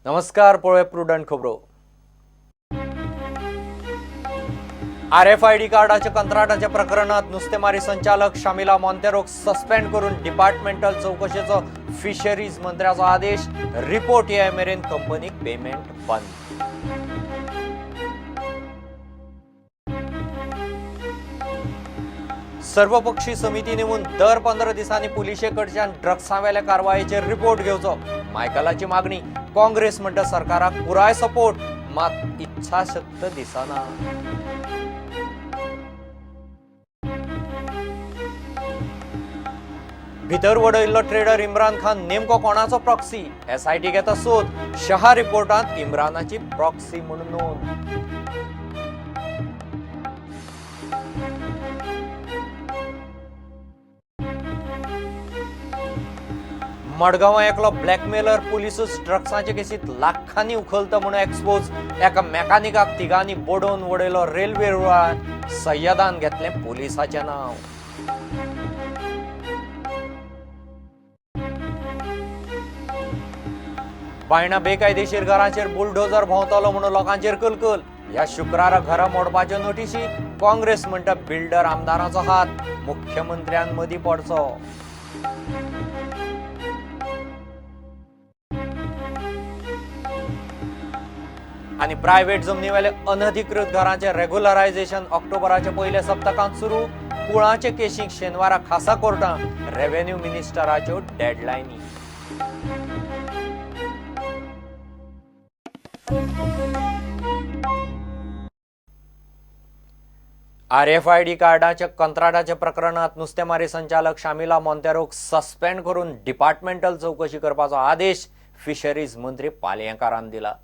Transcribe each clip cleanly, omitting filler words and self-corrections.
नमस्कार, पळोवया प्रुडंट खबरो. आरएफआयडी कार्डाच्या कंत्राटाच्या प्रकरणात नुस्तेमारी संचालक शामिला मोंतेरोक सस्पेंड करून डिपार्टमेंटल चौकशेचो फिशरीज मंत्र्याचो आदेश. रिपोर्ट येय मेरेन कंपनीक पेमेंट बंद. सर्वपक्षी समिती नेमून दर 15 दिसांनी पुलिशे कडच्यान ड्रग्सावेल्या कारवायेचेर रिपोर्ट घेवचो, मायकलाची मागणी. काँग्रेस म्हणटा सरकाराक पुराय सपोर्ट, मात इच्छाशक्त दिसना. भितर वडयल्लो ट्रेडर इम्रान खान नेमको कोणाचो प्रॉक्सी? एसआयटी घेता सोद. शहा रिपोर्टांत इम्रानाची प्रॉक्सी म्हणून नोंद. मडगांवां एकलो ब्लॅकमेलर पुलिसूच ड्रग्साचे केसीत लाखांनी उखलता म्हणून एक्सपोज. एका मेकानिकाक तिगांनी बडोवन वडयलो रेल्वे रुळार. सय्यदान घेतलें पुलिसाचें नांव. बायणा बेकायदेशीर घरांचेर बुलडोझर भोंवतलो म्हणून लोकांचेर कलकल. ह्या शुक्रारा घरां मोडपाच्यो नोटिशी. काँग्रेस म्हणटा बिल्डर आमदाराचो हात, मुख्यमंत्र्यान मदीं पडचो. आनी प्रायव्हेट जमनीवेले अनधिकृत घरांचे रेग्युलरायझेशन ऑक्टोबराच्या पयल्या सप्तकांत सुरू. कुळाचे केशीक शेनवारा खासा कोर्टां रेव्हेन्यू मिनिस्टराच्यो डेडलायनी. आरएफआयडी कार्डाच्या कंत्राटाच्या प्रकरणात नुस्तेमारी संचालक शामिला मोंतेरोक सस्पेंड करून डिपार्टमेंटल चौकशी करपाचो आदेश फिशरीज मंत्री पालयेंकारान दिला.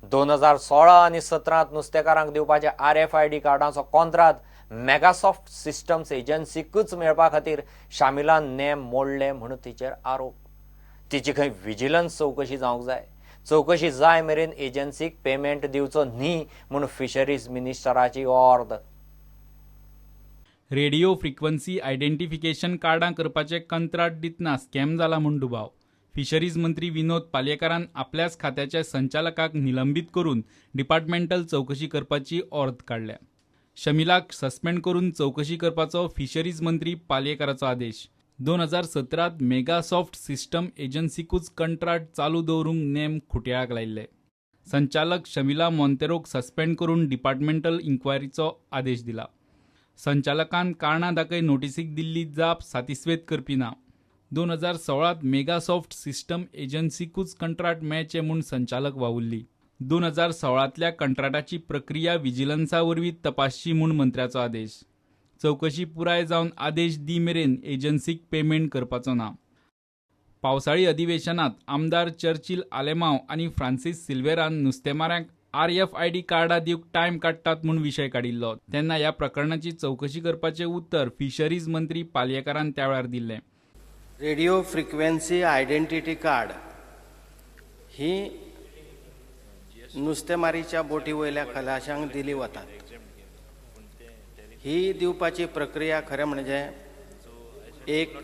2016 आनी 17त नुस्तेकारांक दिवपाचे आरएफआयडी कार्डांचो कॉन्त्रात मेगासॉफ्ट सिस्टम्स एजन्सीकूच मेळपा खातीर शामिलान नेम मोडले म्हणून तिचेर आरोप. तिची खंय विजिलन्स चौकशी जावंक जाय. चौकशी जाय मेरेन एजन्सीक पेमेंट दिवचो न्ही म्हूण फिशरीज मिनिस्टराची ऑर्द. रेडिओ फ्रिक्वन्सी आयडेंटिफिकेशन कार्डां करपाचें कंत्राट दितना स्कॅम जाला म्हूण दुबाव. फिशरीज मंत्री विनोद पालयेकारान आपल्याच खात्याच्या संचालकाक निलंबीत करून डिपार्टमेंटल चवकशी करपाची ऑर्द काडल्या. शमिलाक सस्पेंड करून चवकशी करपाचो फिशरीज मंत्री पालयेकाराचो आदेश. 2017त मेगासॉफ्ट सिस्टम एजन्सीकूच कंत्राट चालू दवरूंक नेम खुटयाळाक लायिल्ले. संचालक शमिला मोंतेरोक सस्पेंड करून डिपार्टमेंटल इन्क्वायरीचो आदेश दिला. संचालकान कारणां दाखय नोटीसीक दिल्ली जाप सातिस्वेत करपी ना. 2016त मेगासॉफ्ट सिस्टम एजन्सीकूच कंत्राट मेळचें म्हूण संचालक वावुरली. 2016तल्या कंत्राटाची प्रक्रिया विजिलन्सा वरवीं तपासची म्हूण मंत्र्याचो आदेश. चवकशी पुराय जावन आदेश दी मेरेन एजन्सीक पेमेंट करपाचो ना. पावसाळी अधिवेशनात आमदार चर्चिल आलेमांव आनी फ्रांसीस सिल्वेरान नुस्तेमाऱ्यांक आरएफआयडी कार्डां दिवंक टायम काडटात म्हूण विशय काडिल्लो तेन्ना ह्या प्रकरणाची चवकशी करपाचें उतर फिशरीज मंत्री पालयेकारान त्या वेळार दिल्लें. रेडिओ फ्रिक्वेन्सी आयडेंटिटी कार्ड ही नुस्तेमारीच्या बोटी वयल्या खलाशांक दिली वतात. ही दिवपाची प्रक्रिया खरें म्हणजे एक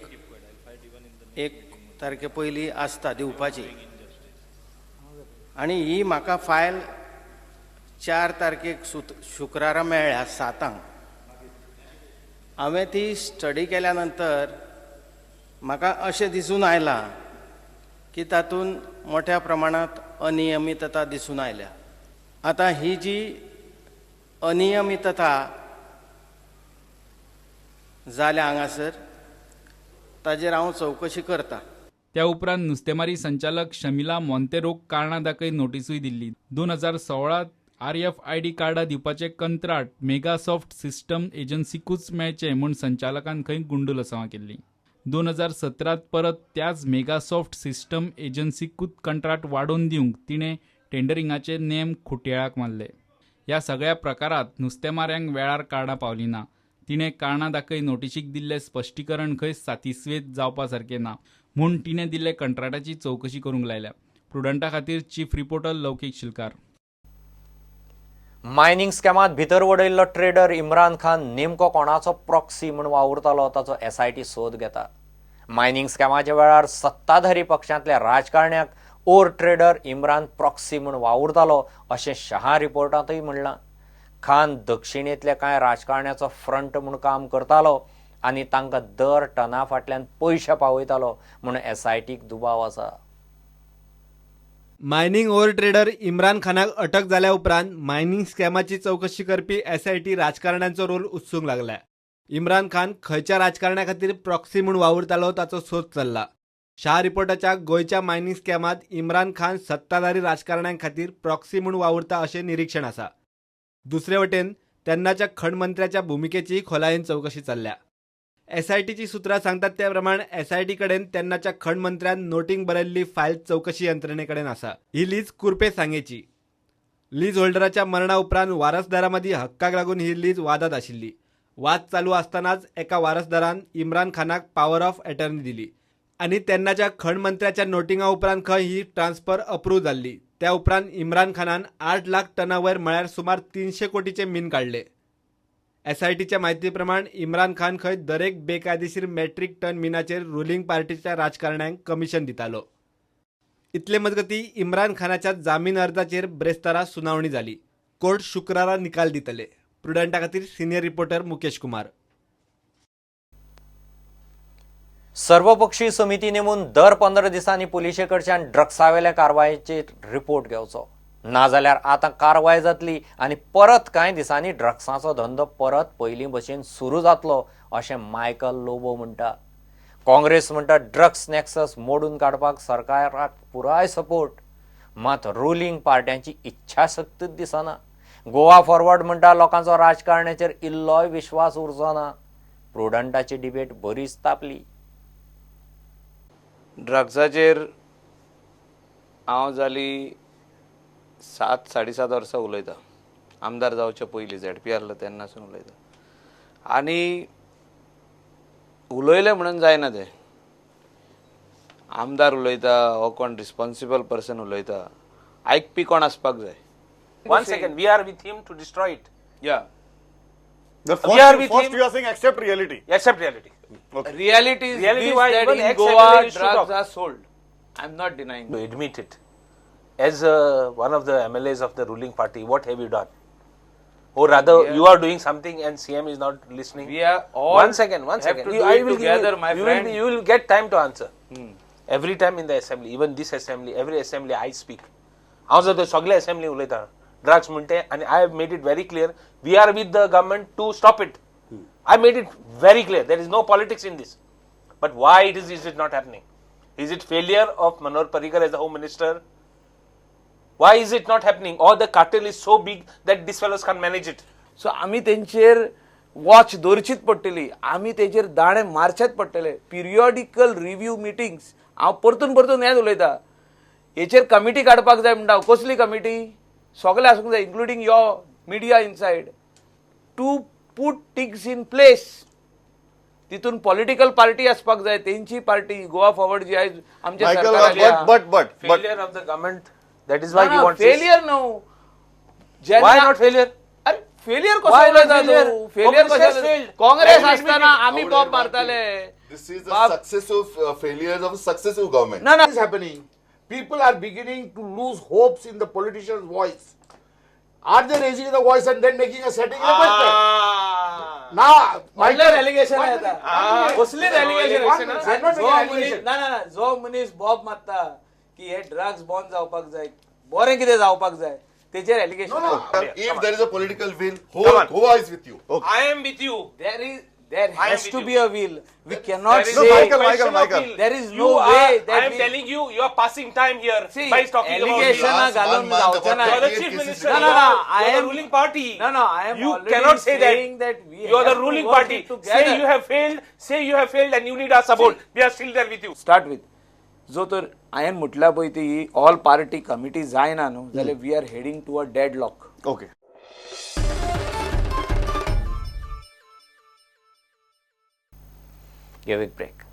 तारखे पयली आसता दिवपाची आनी ही म्हाका फायल 4 तारखेक शुक्रारा मेळ्ळ्या 7. हांवें ती स्टडी केल्या नंतर म्हाका अशें दिसून आयलां की तातूंत मोठ्या प्रमाणांत अनियमितता दिसून आयल्या. आतां ही जी अनियमितता जाल्या हांगासर ताजेर हांव चवकशी करता. त्या उपरांत नुस्तेमारी संचालक शमिला मोंतेरोक कारणां दाखय नोटिसूय दिल्ली. 2016त आरएफआयडी कार्डां दिवपाचें कंत्राट मेगासॉफ्ट सिस्टम एजन्सीकूच मेळचें म्हूण संचालकान खंय गुंडुलसांवां केल्लीं. 2017त परत त्याच मेगासॉफ्ट सिस्टम एजन्सीकूच कंत्राट वाडोवन दिवंक तिणें टेंडरिंगाचे नेम खुटयाळाक मारले. ह्या सगळ्या प्रकारांत नुस्तेमाऱ्यांक वेळार कार्डां पावलीं ना. तिणें कारणां दाखय नोटिशीक दिल्लें स्पश्टीकरण खंय सातिस्वेत जावपा सारकें ना म्हूण तिणें दिल्ले कंत्राटाची चवकशी करूंक लायल्या. प्रुडंटा खातीर chief reporter Laukik Shilkar. Mining स्कॅमात भितर वडयल्लो ट्रेडर इम्रान खान नेमको कोणाचो प्रॉक्सी म्हूण वावुरतालो ताचो एसआयटी सोद घेता. मायनिंग स्कॅमाच्या वेळार सत्ताधारी पक्षांतल्या राजकारण्याक ओर ट्रेडर इम्रान प्रॉक्सी म्हूण वावुरतालो अशें शहा रिपोर्टांतूय म्हणलां. खान दक्षिणेंतल्या कांय राजकारण्याचो फ्रंट म्हूण काम करतालो आनी तांकां दर टना फाटल्यान पयशे पावयतालो म्हूण एसआयटीक दुबाव आसा. मायनिंग ओव्हर ट्रेडर इम्रान खानाक अटक जाल्या उपरांत मायनिंग स्कॅमाची चवकशी करपी एसआयटी राजकारण्यांचो रोल उच्चूंक लागल्या. इम्रान खान खंयच्या राजकारण्या खातीर प्रॉक्सी म्हूण वावुरतालो ताचो सोद चल्ला. शाह रिपोर्टाच्या गोंयच्या मायनिंग स्कॅमात इम्रान खान सत्ताधारी राजकारण्यां खातीर प्रॉक्सी म्हूण वावुरता अशें निरीक्षण आसा. दुसरे वटेन तेन्नाच्या खण मंत्र्याच्या भुमिकेची खोलायेन चवकशी चल्ल्या. एसआयटीची सूत्रां सांगतात त्या प्रमाण एसआयटी कडेन तेन्नाच्या खण मंत्र्यान नोटींग बरयल्ली फायल चवकशी यंत्रणे कडेन आसा. ही लीज कुर्पे सांगेची. लीज होल्डराच्या मरणा उपरांत वारसदारा मदीं हक्काक लागून ही लीज वादात आशिल्ली. वाद चालू आसतनाच एका वारसदारान इम्रान खानाक पावर ऑफ एटर्नी दिली आनी तेन्नाच्या खण मंत्र्याच्या नोटिंगा उपरांत खंय ही ट्रान्सफर अप्रूव जाल्ली. त्या उपरांत इम्रान खानान 8 लाख टना वयर म्हळ्यार सुमार 300 कोटीचे मीन काडले. एसआयटीच्या म्हायती प्रमाण इम्रान खान खंय दरेक बेकायदेशीर मेट्रीक टन मिनाचेर रुलिंग पार्टीच्या राजकारण्यांक कमिशन दितालो. इतले मजगती इम्रान खानाच्या जामीन अर्जाचेर ब्रेस्तारा सुनावणी जाली. कोर्ट शुक्रारा निकाल दितले. प्रुडंटा खातीर सिनियर रिपोर्टर मुकेश कुमार. सर्वपक्षीय समिती नेमून दर 15 दिसांनी पुलिशे कडच्यान ड्रग्सावेल्या कारवायेचेर रिपोर्ट घेवचो, नाजाल्यार आतां कारवाय जातली आनी परत कांय दिसांनी ड्रग्साचो धंदो परत पयलीं भशेन सुरू जातलो अशें मायकल लोबो म्हणटा. काँग्रेस म्हणटा ड्रग्स नॅक्सस मोडून काडपाक सरकाराक पुराय सपोर्ट, मात रुलिंग पार्ट्यांची इच्छाशक्तूच दिसना. गोवा फॉरवर्ड म्हणटा लोकांचो राजकारण्याचेर इल्लोय विश्वास उरचो ना. प्रुडंटाची डिबेट बरीच तापली. ड्रग्साचेर हांव जाली 7 साडे 7 वर्सां उलयतां. आमदार जावचे पयलीं झेडपी आहलो तेन्नासून उलयता आनी उलयलें म्हणून जायना तें. आमदार उलयता हो कोण रिस्पॉन्सिबल पर्सन उलयता, आयकपी कोण आसपाक जाय. One second, we are with him to destroy it. Yeah. The We are with first him. You are saying accept reality. Accept reality. Okay. Reality is Reality this why that even in ex-MLA Goa used to drugs talk. are sold. I am not denying. To admit it. As one of the MLAs of the ruling party, what have you done? Or rather, you are doing something and CM is not listening. We are all One second, one have second. to You, do I it will give together, you, my you friend. You will get time to answer. Every time in the assembly, even this assembly, every assembly I speak. हांव जर सगळे assembly उलयता drugs म्हणटे आनी I have made it very clear we are with the government to stop it. I made it very clear there is no politics in this. But why it is it not happening? Is it failure of Manohar Parrikar as the home minister? Why is it not happening? Or the cartel is so big that these fellows can't manage it. So आमी तेंचेर watch दवरचीच पडटली, आमी तेचेर दाणे मारचेच पडटले. पिरियॉडिकल review meetings हांव परतून परतून हेंच उलयता. हेचेर कमिटी काडपाक जाय म्हणटा. कसली कमिटी? सगळे आसूंक जाय, including your media inside, to put things in place. तितून पॉलिटिकल पार्टी आसपाक जाय, तेंची पार्टी गोवा फॉरवर्ड जी आयज आमच्या Michael, सरकाराक but Failure of the government. That is why he wants this. Failure न्हू. Why not failure? अरे फेलियर कसो Why not उलयता failure? तूं? फेलियर Congress कसो? failed. Congress Admit आसतना it. आमी बॉम्ब मारताले. This is the बाब- successive failures of a successive government. ना ना is happening. People are beginning to lose hopes in the politician's voice. Are they raising the voice and then making a setting a question? Now, व्हडलें relegation One येता. minute. कसलीच allegation One minute. I'm not जो making मनीस allegation. ना ना ना जो मनीस बॉब मारता की हे ड्रग्स बंद जावपाक जाय, बरें कितें जावपाक जाय, तेचेर allegation. No, no. If there is a political will, Come whole on. Goa is with you. I am with you. There is, there I am has with to you. be a will. We cannot There is say No, Michael, question Michael, of Michael. will. There is You no are, way that I am telling you, you are passing time here See, by talking about allegation this. Last घालून one month, जावचें about ना. You are the 28 chief cases minister. No, You no, no. are, I you are the am- ruling party. No, no, I am You already cannot say that. saying that we You are the have to ruling work party. it together. Say you have failed. Say you have failed, and you need our support. We are still there with you. Start with जो तर हांवें म्हटल्या पळय ती all party committee जायना न्हू जाल्यार we are heading to a deadlock. Okay. घेवया एक ब्रेक.